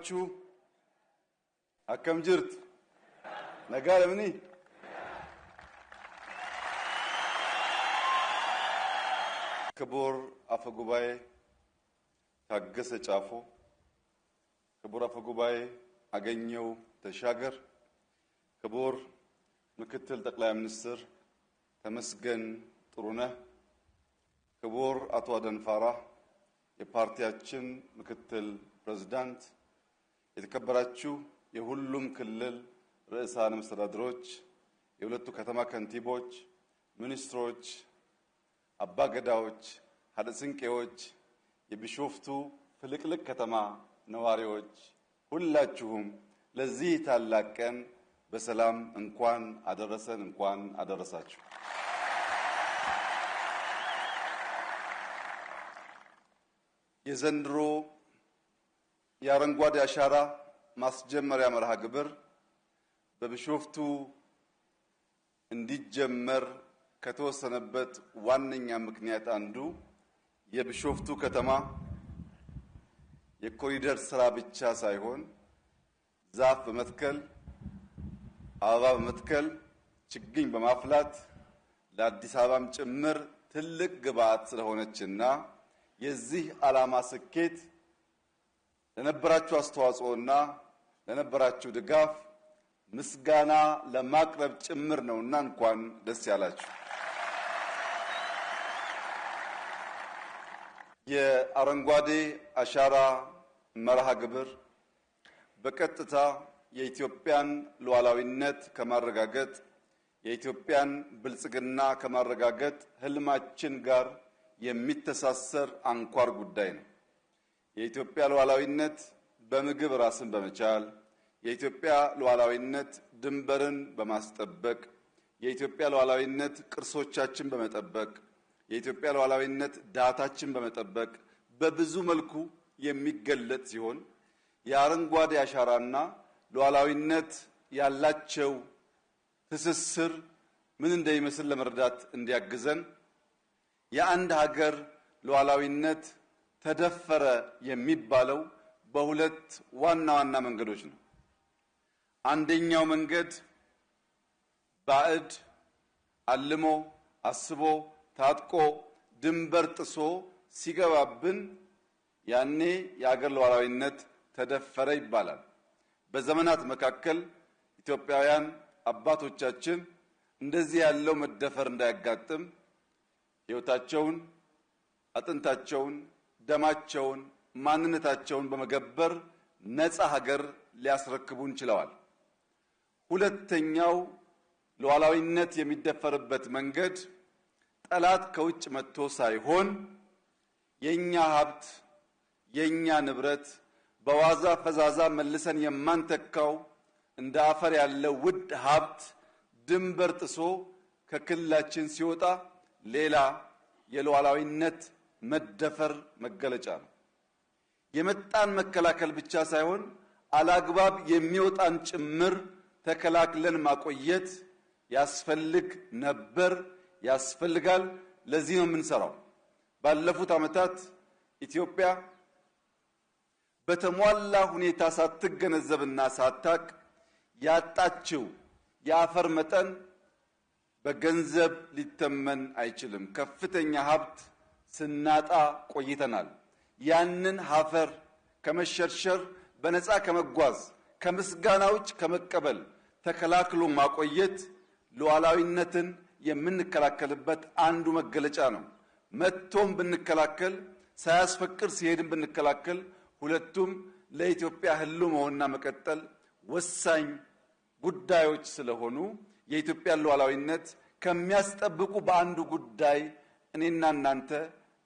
የተከበራችሁ akkam jirtu nagaa ለምኒ ክቡር አፈ ጉባኤ ታገሰ ጫፎ፣ ክቡር አፈ ጉባኤ አገኘው ተሻገር፣ ክቡር ምክትል ጠቅላይ ሚኒስትር ተመስገን ጥሩነህ፣ ክቡር አቶ አደም ፋራህ የፓርቲያችን ምክትል ፕሬዝዳንት፣ የተከበራችሁ የሁሉም ክልል ርዕሳነ መስተዳድሮች፣ የሁለቱ ከተማ ከንቲቦች፣ ሚኒስትሮች፣ አባገዳዎች፣ ሀደ ስንቄዎች፣ የቢሾፍቱ ፍልቅልቅ ከተማ ነዋሪዎች ሁላችሁም ለዚህ ታላቅ ቀን በሰላም እንኳን አደረሰን፣ እንኳን አደረሳችሁ። የዘንድሮ የአረንጓዴ አሻራ ማስጀመሪያ መርሃ ግብር በቢሾፍቱ እንዲጀመር ከተወሰነበት ዋነኛ ምክንያት አንዱ የቢሾፍቱ ከተማ የኮሪደር ስራ ብቻ ሳይሆን ዛፍ በመትከል፣ አበባ በመትከል፣ ችግኝ በማፍላት ለአዲስ አበባም ጭምር ትልቅ ግብዓት ስለሆነችና የዚህ ዓላማ ስኬት ለነበራችሁ አስተዋጽኦና ለነበራችሁ ድጋፍ ምስጋና ለማቅረብ ጭምር ነውና እንኳን ደስ ያላችሁ። የአረንጓዴ አሻራ መርሃ ግብር በቀጥታ የኢትዮጵያን ሉዓላዊነት ከማረጋገጥ፣ የኢትዮጵያን ብልጽግና ከማረጋገጥ ህልማችን ጋር የሚተሳሰር አንኳር ጉዳይ ነው። የኢትዮጵያ ሉዓላዊነት በምግብ ራስን በመቻል፣ የኢትዮጵያ ሉዓላዊነት ድንበርን በማስጠበቅ፣ የኢትዮጵያ ሉዓላዊነት ቅርሶቻችን በመጠበቅ፣ የኢትዮጵያ ሉዓላዊነት ዳታችን በመጠበቅ በብዙ መልኩ የሚገለጥ ሲሆን የአረንጓዴ አሻራና ሉዓላዊነት ያላቸው ትስስር ምን እንደሚመስል ለመረዳት እንዲያግዘን የአንድ ሀገር ሉዓላዊነት ተደፈረ የሚባለው በሁለት ዋና ዋና መንገዶች ነው። አንደኛው መንገድ ባዕድ አልሞ አስቦ ታጥቆ ድንበር ጥሶ ሲገባብን ያኔ የአገር ሉዓላዊነት ተደፈረ ይባላል። በዘመናት መካከል ኢትዮጵያውያን አባቶቻችን እንደዚህ ያለው መደፈር እንዳያጋጥም ሕይወታቸውን፣ አጥንታቸውን፣ ደማቸውን፣ ማንነታቸውን በመገበር ነፃ ሀገር ሊያስረክቡን ችለዋል። ሁለተኛው ሉዓላዊነት የሚደፈርበት መንገድ ጠላት ከውጭ መጥቶ ሳይሆን የኛ ሀብት፣ የኛ ንብረት፣ በዋዛ ፈዛዛ መልሰን የማንተካው እንደ አፈር ያለ ውድ ሀብት ድንበር ጥሶ ከክልላችን ሲወጣ ሌላ የሉዓላዊነት መደፈር መገለጫ ነው። የመጣን መከላከል ብቻ ሳይሆን አላግባብ የሚወጣን ጭምር ተከላክለን ማቆየት ያስፈልግ ነበር፣ ያስፈልጋል። ለዚህ ነው የምንሰራው። ባለፉት ዓመታት ኢትዮጵያ በተሟላ ሁኔታ ሳትገነዘብና ሳታቅ ያጣችው የአፈር መጠን በገንዘብ ሊተመን አይችልም። ከፍተኛ ሀብት ስናጣ ቆይተናል። ያንን አፈር ከመሸርሸር፣ በነፃ ከመጓዝ፣ ከምስጋና ውጭ ከመቀበል ተከላክሎ ማቆየት ሉዓላዊነትን የምንከላከልበት አንዱ መገለጫ ነው። መጥቶም ብንከላከል፣ ሳያስፈቅድ ሲሄድም ብንከላከል ሁለቱም ለኢትዮጵያ ሕልው መሆንና መቀጠል ወሳኝ ጉዳዮች ስለሆኑ የኢትዮጵያን ሉዓላዊነት ከሚያስጠብቁ በአንዱ ጉዳይ እኔና እናንተ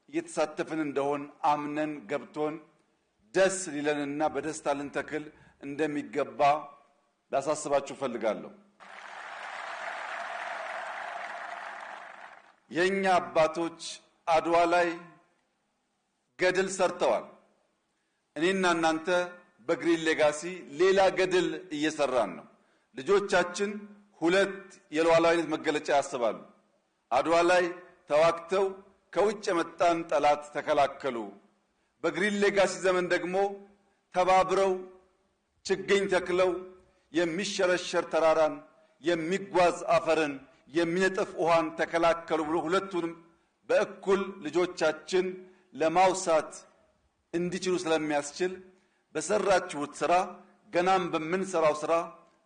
እየተሳተፍን እንደሆን አምነን ገብቶን ደስ ሊለንና በደስታ ልንተክል እንደሚገባ ላሳስባችሁ እፈልጋለሁ። የኛ አባቶች አድዋ ላይ ገድል ሰርተዋል። እኔና እናንተ በ Green Legacy ሌላ ገድል እየሰራን ነው። ልጆቻችን ሁለት የሉዓላዊነት መገለጫ ያስባሉ። አድዋ ላይ ተዋግተው ከውጭ የመጣን ጠላት ተከላከሉ። በ Green Legacy ዘመን ደግሞ ተባብረው ችግኝ ተክለው የሚሸረሸር ተራራን፣ የሚጓዝ አፈርን፣ የሚነጥፍ ውሃን ተከላከሉ ብሎ ሁለቱንም በእኩል ልጆቻችን ለማውሳት እንዲችሉ ስለሚያስችል በሰራችሁት ስራ ገናም በምንሰራው ስራ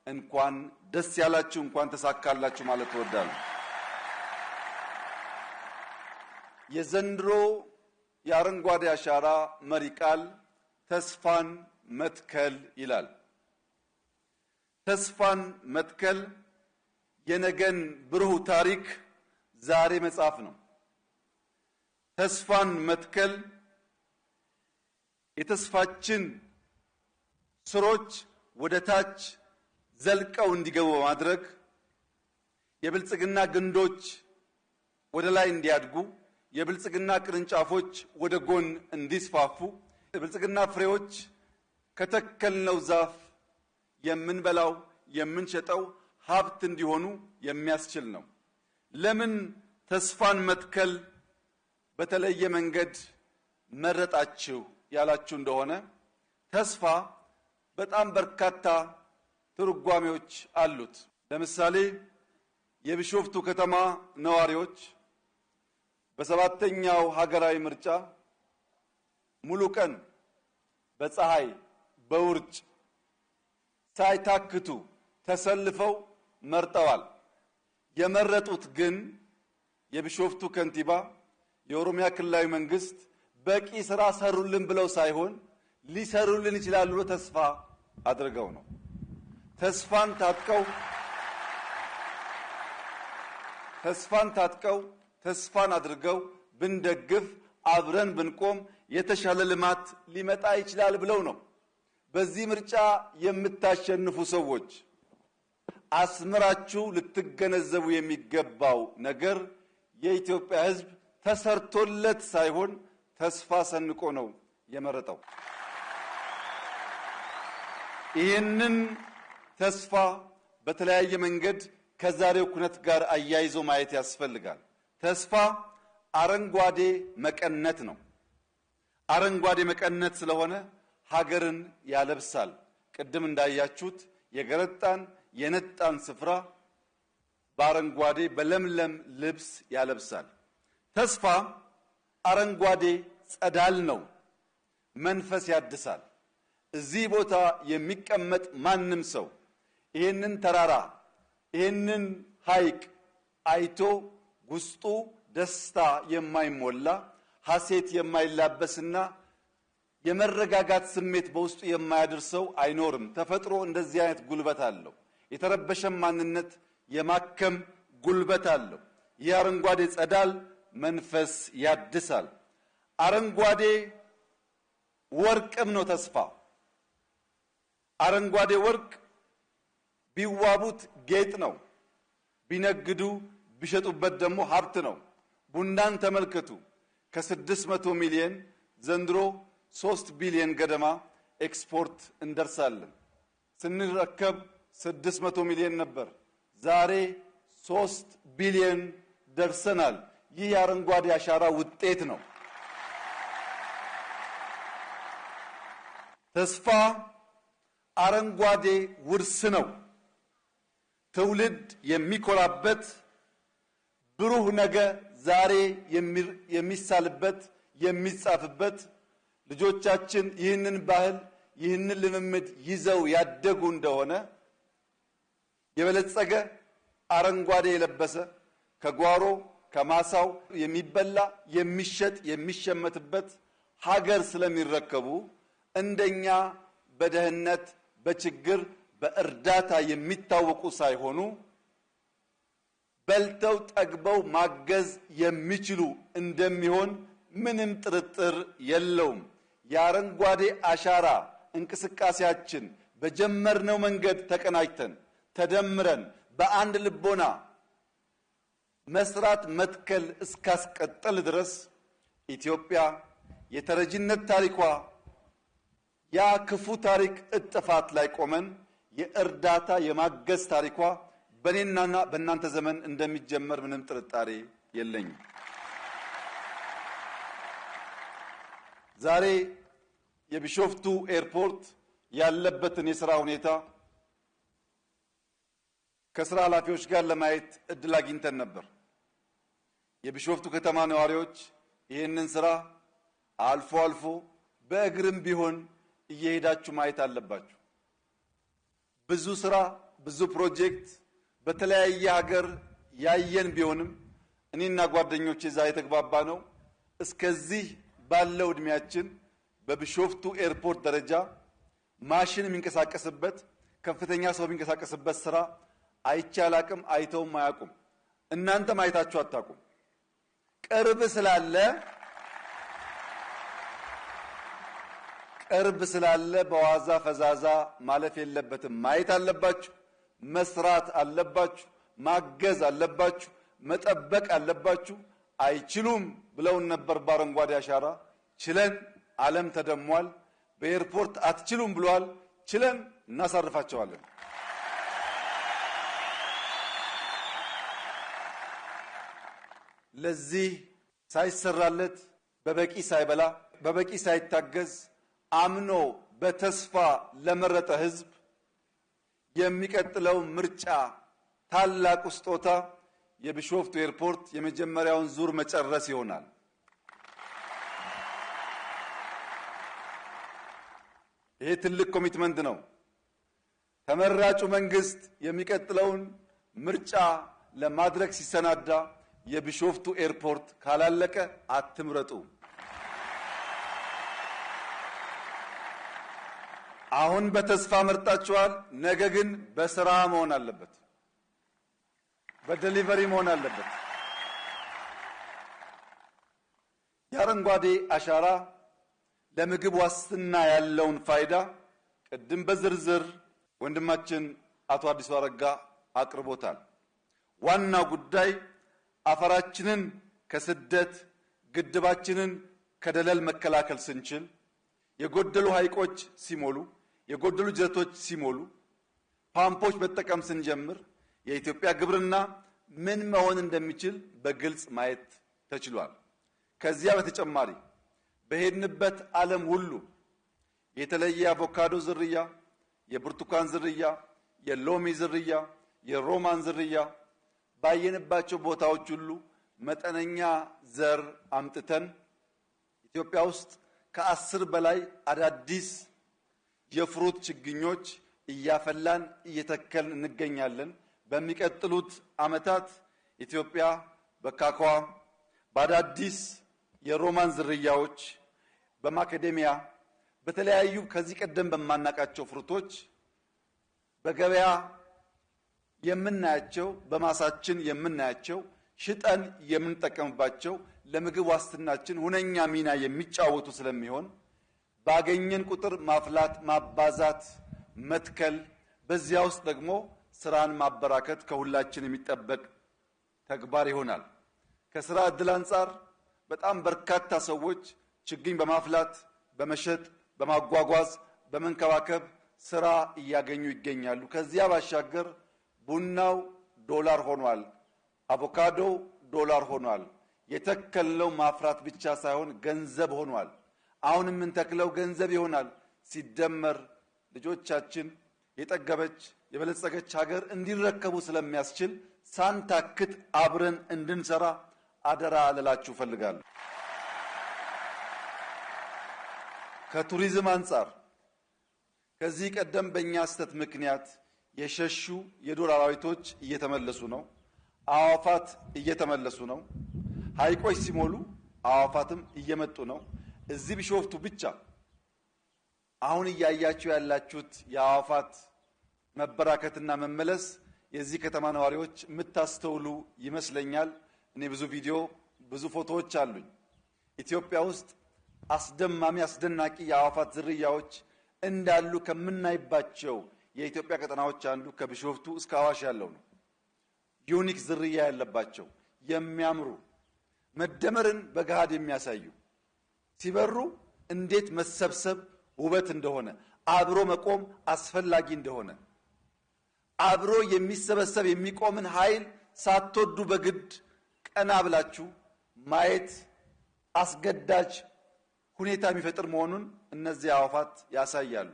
እንኳን ደስ ያላችሁ፣ እንኳን ተሳካላችሁ ማለት እወዳለሁ። የዘንድሮ የአረንጓዴ አሻራ መሪ ቃል ተስፋን መትከል ይላል። ተስፋን መትከል የነገን ብሩህ ታሪክ ዛሬ መጻፍ ነው። ተስፋን መትከል የተስፋችን ስሮች ወደ ታች ዘልቀው እንዲገቡ በማድረግ የብልጽግና ግንዶች ወደ ላይ እንዲያድጉ፣ የብልጽግና ቅርንጫፎች ወደ ጎን እንዲስፋፉ፣ የብልጽግና ፍሬዎች ከተከልነው ዛፍ የምንበላው የምንሸጠው ሀብት እንዲሆኑ የሚያስችል ነው። ለምን ተስፋን መትከል በተለየ መንገድ መረጣችሁ ያላችሁ እንደሆነ ተስፋ በጣም በርካታ ትርጓሜዎች አሉት። ለምሳሌ የቢሾፍቱ ከተማ ነዋሪዎች በሰባተኛው ሀገራዊ ምርጫ ሙሉ ቀን በፀሐይ በውርጭ ሳይታክቱ ተሰልፈው መርጠዋል። የመረጡት ግን የቢሾፍቱ ከንቲባ የኦሮሚያ ክልላዊ መንግስት በቂ ስራ ሰሩልን ብለው ሳይሆን ሊሰሩልን ይችላሉ ብሎ ተስፋ አድርገው ነው። ተስፋን ታጥቀው ተስፋን አድርገው ብንደግፍ፣ አብረን ብንቆም የተሻለ ልማት ሊመጣ ይችላል ብለው ነው። በዚህ ምርጫ የምታሸንፉ ሰዎች አስምራችሁ ልትገነዘቡ የሚገባው ነገር የኢትዮጵያ ሕዝብ ተሰርቶለት ሳይሆን ተስፋ ሰንቆ ነው የመረጠው። ይህንን ተስፋ በተለያየ መንገድ ከዛሬው ኩነት ጋር አያይዞ ማየት ያስፈልጋል። ተስፋ አረንጓዴ መቀነት ነው። አረንጓዴ መቀነት ስለሆነ ሀገርን ያለብሳል። ቅድም እንዳያችሁት የገረጣን የነጣን ስፍራ በአረንጓዴ በለምለም ልብስ ያለብሳል። ተስፋ አረንጓዴ ጸዳል ነው፣ መንፈስ ያድሳል። እዚህ ቦታ የሚቀመጥ ማንም ሰው ይህንን ተራራ፣ ይህንን ሐይቅ አይቶ ውስጡ ደስታ የማይሞላ፣ ሐሴት የማይላበስና የመረጋጋት ስሜት በውስጡ የማያድር ሰው አይኖርም። ተፈጥሮ እንደዚህ አይነት ጉልበት አለው። የተረበሸ ማንነት የማከም ጉልበት አለው። ይህ አረንጓዴ ጸዳል መንፈስ ያድሳል። አረንጓዴ ወርቅም ነው ተስፋ። አረንጓዴ ወርቅ ቢዋቡት ጌጥ ነው። ቢነግዱ ቢሸጡበት ደግሞ ሀብት ነው። ቡናን ተመልከቱ። ከ600 ሚሊየን ዘንድሮ 3 ቢሊየን ገደማ ኤክስፖርት እንደርሳለን። ስንረከብ 600 ሚሊየን ነበር። ዛሬ 3 ቢሊየን ደርሰናል። ይህ የአረንጓዴ አሻራ ውጤት ነው። ተስፋ አረንጓዴ ውርስ ነው። ትውልድ የሚኮራበት፣ ብሩህ ነገ ዛሬ የሚሳልበት፣ የሚጻፍበት፣ ልጆቻችን ይህንን ባህል ይህንን ልምምድ ይዘው ያደጉ እንደሆነ የበለጸገ፣ አረንጓዴ የለበሰ፣ ከጓሮ ከማሳው የሚበላ፣ የሚሸጥ፣ የሚሸመትበት ሀገር ስለሚረከቡ እንደኛ በድህነት፣ በችግር፣ በእርዳታ የሚታወቁ ሳይሆኑ በልተው ጠግበው ማገዝ የሚችሉ እንደሚሆን ምንም ጥርጥር የለውም። የአረንጓዴ አሻራ እንቅስቃሴያችን በጀመርነው መንገድ ተቀናጅተን፣ ተደምረን፣ በአንድ ልቦና መስራት መትከል እስካስቀጠል ድረስ ኢትዮጵያ የተረጂነት ታሪኳ ያ ክፉ ታሪክ እጥፋት ላይ ቆመን የእርዳታ የማገዝ ታሪኳ በእኔና በእናንተ ዘመን እንደሚጀመር ምንም ጥርጣሬ የለኝም። ዛሬ የቢሾፍቱ ኤርፖርት ያለበትን የሥራ ሁኔታ ከስራ ኃላፊዎች ጋር ለማየት እድል አግኝተን ነበር። የቢሾፍቱ ከተማ ነዋሪዎች ይህንን ስራ አልፎ አልፎ በእግርም ቢሆን እየሄዳችሁ ማየት አለባችሁ። ብዙ ስራ፣ ብዙ ፕሮጀክት በተለያየ ሀገር ያየን ቢሆንም እኔና ጓደኞቼ እዛ የተግባባ ነው፣ እስከዚህ ባለው እድሜያችን በቢሾፍቱ ኤርፖርት ደረጃ ማሽን የሚንቀሳቀስበት፣ ከፍተኛ ሰው የሚንቀሳቀስበት ስራ አይቼ አላቅም። አይተውም አያውቁም። እናንተም አይታችሁ አታውቁም። ቅርብ ስላለ፣ ቅርብ ስላለ በዋዛ ፈዛዛ ማለፍ የለበትም። ማየት አለባችሁ፣ መስራት አለባችሁ፣ ማገዝ አለባችሁ፣ መጠበቅ አለባችሁ። አይችሉም ብለውን ነበር በአረንጓዴ አሻራ፣ ችለን ዓለም ተደሟል። በኤርፖርት አትችሉም ብለዋል። ችለን እናሳርፋቸዋለን። ለዚህ ሳይሰራለት፣ በበቂ ሳይበላ፣ በበቂ ሳይታገዝ አምኖ በተስፋ ለመረጠ ሕዝብ የሚቀጥለው ምርጫ ታላቁ ስጦታ የቢሾፍቱ ኤርፖርት የመጀመሪያውን ዙር መጨረስ ይሆናል። ይሄ ትልቅ commitment ነው። ተመራጩ መንግስት የሚቀጥለውን ምርጫ ለማድረግ ሲሰናዳ የቢሾፍቱ ኤርፖርት ካላለቀ አትምረጡ። አሁን በተስፋ መርጣችኋል። ነገ ግን በስራ መሆን አለበት፣ በ delivery መሆን አለበት። የአረንጓዴ አሻራ ለምግብ ዋስትና ያለውን ፋይዳ ቅድም በዝርዝር ወንድማችን አቶ አዲሱ አረጋ አቅርቦታል። ዋናው ጉዳይ አፈራችንን ከስደት፣ ግድባችንን ከደለል መከላከል ስንችል፣ የጎደሉ ሐይቆች ሲሞሉ፣ የጎደሉ ጅረቶች ሲሞሉ፣ ፓምፖች መጠቀም ስንጀምር የኢትዮጵያ ግብርና ምን መሆን እንደሚችል በግልጽ ማየት ተችሏል። ከዚያ በተጨማሪ በሄድንበት ዓለም ሁሉ የተለየ አቮካዶ ዝርያ፣ የብርቱካን ዝርያ፣ የሎሚ ዝርያ፣ የሮማን ዝርያ ባየንባቸው ቦታዎች ሁሉ መጠነኛ ዘር አምጥተን ኢትዮጵያ ውስጥ ከ10 በላይ አዳዲስ የ fruit ችግኞች እያፈላን እየተከልን እንገኛለን። በሚቀጥሉት ዓመታት ኢትዮጵያ በካካዋ፣ በአዳዲስ የሮማን ዝርያዎች፣ በማካዴሚያ፣ በተለያዩ ከዚህ ቀደም በማናቃቸው fruit ኦች በገበያ የምናያቸው፣ በማሳችን የምናያቸው፣ ሽጠን የምንጠቀምባቸው፣ ለምግብ ዋስትናችን ሁነኛ ሚና የሚጫወቱ ስለሚሆን ባገኘን ቁጥር ማፍላት፣ ማባዛት፣ መትከል፣ በዚያ ውስጥ ደግሞ ስራን ማበራከት ከሁላችን የሚጠበቅ ተግባር ይሆናል። ከስራ እድል አንጻር በጣም በርካታ ሰዎች ችግኝ በማፍላት፣ በመሸጥ፣ በማጓጓዝ፣ በመንከባከብ ስራ እያገኙ ይገኛሉ። ከዚያ ባሻገር ቡናው ዶላር ሆኗል። አቮካዶ ዶላር ሆኗል። የተከልነው ማፍራት ብቻ ሳይሆን ገንዘብ ሆኗል። አሁን የምንተክለው ገንዘብ ይሆናል። ሲደመር ልጆቻችን የጠገበች የበለጸገች ሀገር እንዲረከቡ ስለሚያስችል ሳንታክት አብረን እንድንሰራ አደራ ልላችሁ እፈልጋለሁ። ከቱሪዝም አንጻር ከዚህ ቀደም በእኛ ስህተት ምክንያት የሸሹ የዱር አራዊቶች እየተመለሱ ነው። አዋፋት እየተመለሱ ነው። ሐይቆች ሲሞሉ አዋፋትም እየመጡ ነው። እዚህ ቢሾፍቱ ብቻ አሁን እያያችሁ ያላችሁት የአዋፋት መበራከትና መመለስ የዚህ ከተማ ነዋሪዎች የምታስተውሉ ይመስለኛል። እኔ ብዙ ቪዲዮ፣ ብዙ ፎቶዎች አሉኝ። ኢትዮጵያ ውስጥ አስደማሚ አስደናቂ የአዋፋት ዝርያዎች እንዳሉ ከምናይባቸው የኢትዮጵያ ቀጠናዎች አንዱ ከቢሾፍቱ እስከ አዋሽ ያለው ነው። Unique ዝርያ ያለባቸው፣ የሚያምሩ፣ መደመርን በገሃድ የሚያሳዩ፣ ሲበሩ እንዴት መሰብሰብ ውበት እንደሆነ፣ አብሮ መቆም አስፈላጊ እንደሆነ፣ አብሮ የሚሰበሰብ የሚቆምን ኃይል ሳትወዱ በግድ ቀና ብላችሁ ማየት አስገዳጅ ሁኔታ የሚፈጥር መሆኑን እነዚህ አዋፋት ያሳያሉ።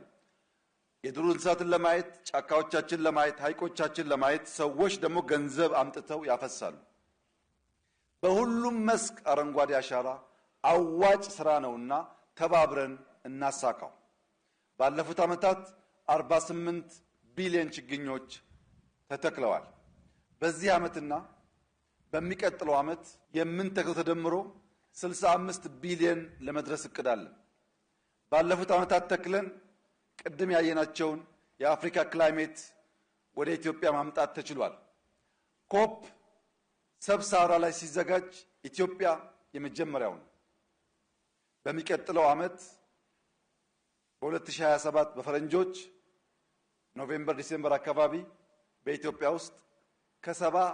የዱር እንስሳትን ለማየት፣ ጫካዎቻችን ለማየት፣ ሐይቆቻችን ለማየት ሰዎች ደግሞ ገንዘብ አምጥተው ያፈሳሉ። በሁሉም መስክ አረንጓዴ አሻራ አዋጭ ስራ ነውና ተባብረን እናሳካው። ባለፉት ዓመታት 48 ቢሊዮን ችግኞች ተተክለዋል። በዚህ ዓመትና በሚቀጥለው ዓመት የምንተክለው ተደምሮ 65 ቢሊዮን ለመድረስ እቅዳለን። ባለፉት ዓመታት ተክለን ቅድም ያየናቸውን የአፍሪካ climate ወደ ኢትዮጵያ ማምጣት ተችሏል። COP sub-Sahara ላይ ሲዘጋጅ ኢትዮጵያ የመጀመሪያው ነው። በሚቀጥለው ዓመት በ2027 በፈረንጆች November December አካባቢ በኢትዮጵያ ውስጥ ከ70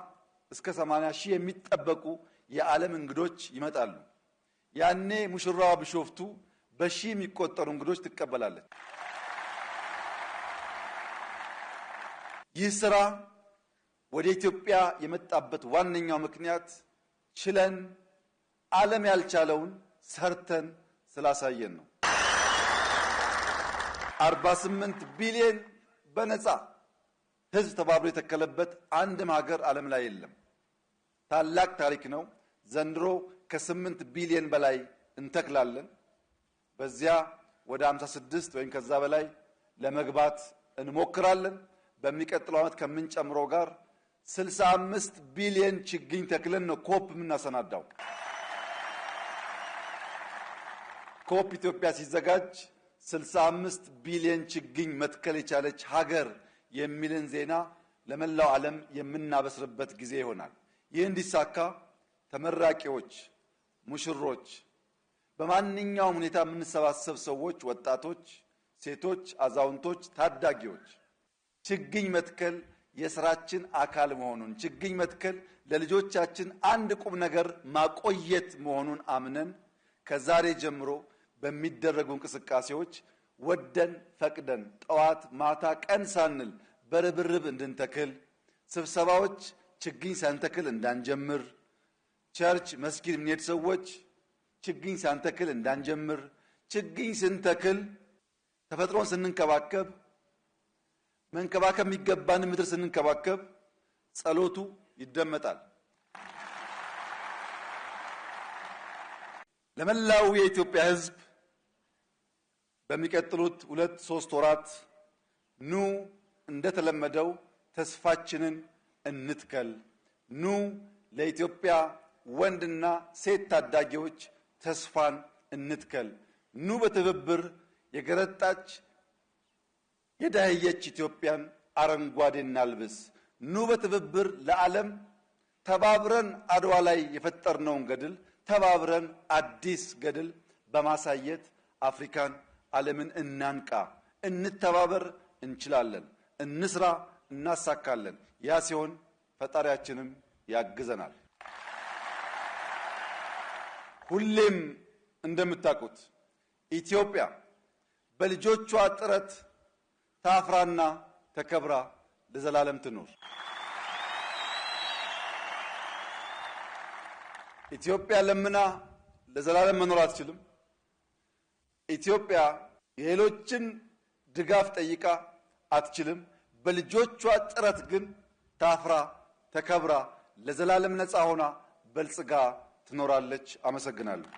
እስከ 80 ሺህ የሚጠበቁ የዓለም እንግዶች ይመጣሉ። ያኔ ሙሽራዋ ቢሾፍቱ በሺህ የሚቆጠሩ እንግዶች ትቀበላለች። ይህ ስራ ወደ ኢትዮጵያ የመጣበት ዋነኛው ምክንያት ችለን ዓለም ያልቻለውን ሰርተን ስላሳየን ነው። 48 ቢሊዮን በነፃ ህዝብ ተባብሮ የተከለበት አንድም ሀገር ዓለም ላይ የለም። ታላቅ ታሪክ ነው። ዘንድሮ ከ8 ቢሊዮን በላይ እንተክላለን። በዚያ ወደ 56 ወይም ከዛ በላይ ለመግባት እንሞክራለን። በሚቀጥለው ዓመት ከምንጨምረው ጋር 65 ቢሊዮን ችግኝ ተክለን ነው COP የምናሰናዳው። COP ኢትዮጵያ ሲዘጋጅ 65 ቢሊዮን ችግኝ መትከል የቻለች ሀገር የሚልን ዜና ለመላው ዓለም የምናበስርበት ጊዜ ይሆናል። ይህ እንዲሳካ ተመራቂዎች፣ ሙሽሮች፣ በማንኛውም ሁኔታ የምንሰባሰብ ሰዎች፣ ወጣቶች፣ ሴቶች፣ አዛውንቶች፣ ታዳጊዎች ችግኝ መትከል የስራችን አካል መሆኑን፣ ችግኝ መትከል ለልጆቻችን አንድ ቁም ነገር ማቆየት መሆኑን አምነን ከዛሬ ጀምሮ በሚደረጉ እንቅስቃሴዎች ወደን ፈቅደን ጠዋት ማታ ቀን ሳንል በርብርብ እንድንተክል፣ ስብሰባዎች ችግኝ ሳንተክል እንዳንጀምር፣ church መስጊድ የምንሄድ ሰዎች ችግኝ ሳንተክል እንዳንጀምር፣ ችግኝ ስንተክል ተፈጥሮን ስንንከባከብ መንከባከብ የሚገባን ምድር ስንንከባከብ ጸሎቱ ይደመጣል። ለመላው የኢትዮጵያ ሕዝብ በሚቀጥሉት 2-3 ወራት ኑ እንደተለመደው ተስፋችንን እንትከል። ኑ ለኢትዮጵያ ወንድና ሴት ታዳጊዎች ተስፋን እንትከል። ኑ በትብብር የገረጣች የዳህየች ኢትዮጵያን አረንጓዴ እናልብስ። ኑ በትብብር ለዓለም ተባብረን አድዋ ላይ የፈጠርነውን ገድል ተባብረን አዲስ ገድል በማሳየት አፍሪካን ዓለምን እናንቃ። እንተባበር፣ እንችላለን። እንስራ፣ እናሳካለን። ያ ሲሆን ፈጣሪያችንም ያግዘናል። ሁሌም እንደምታውቁት ኢትዮጵያ በልጆቿ ጥረት ታፍራና ተከብራ ለዘላለም ትኑር። ኢትዮጵያ ለምና ለዘላለም መኖር አትችልም። ኢትዮጵያ የሌሎችን ድጋፍ ጠይቃ አትችልም። በልጆቿ ጥረት ግን ታፍራ ተከብራ ለዘላለም ነፃ ሆና በልጽጋ ትኖራለች። አመሰግናለሁ።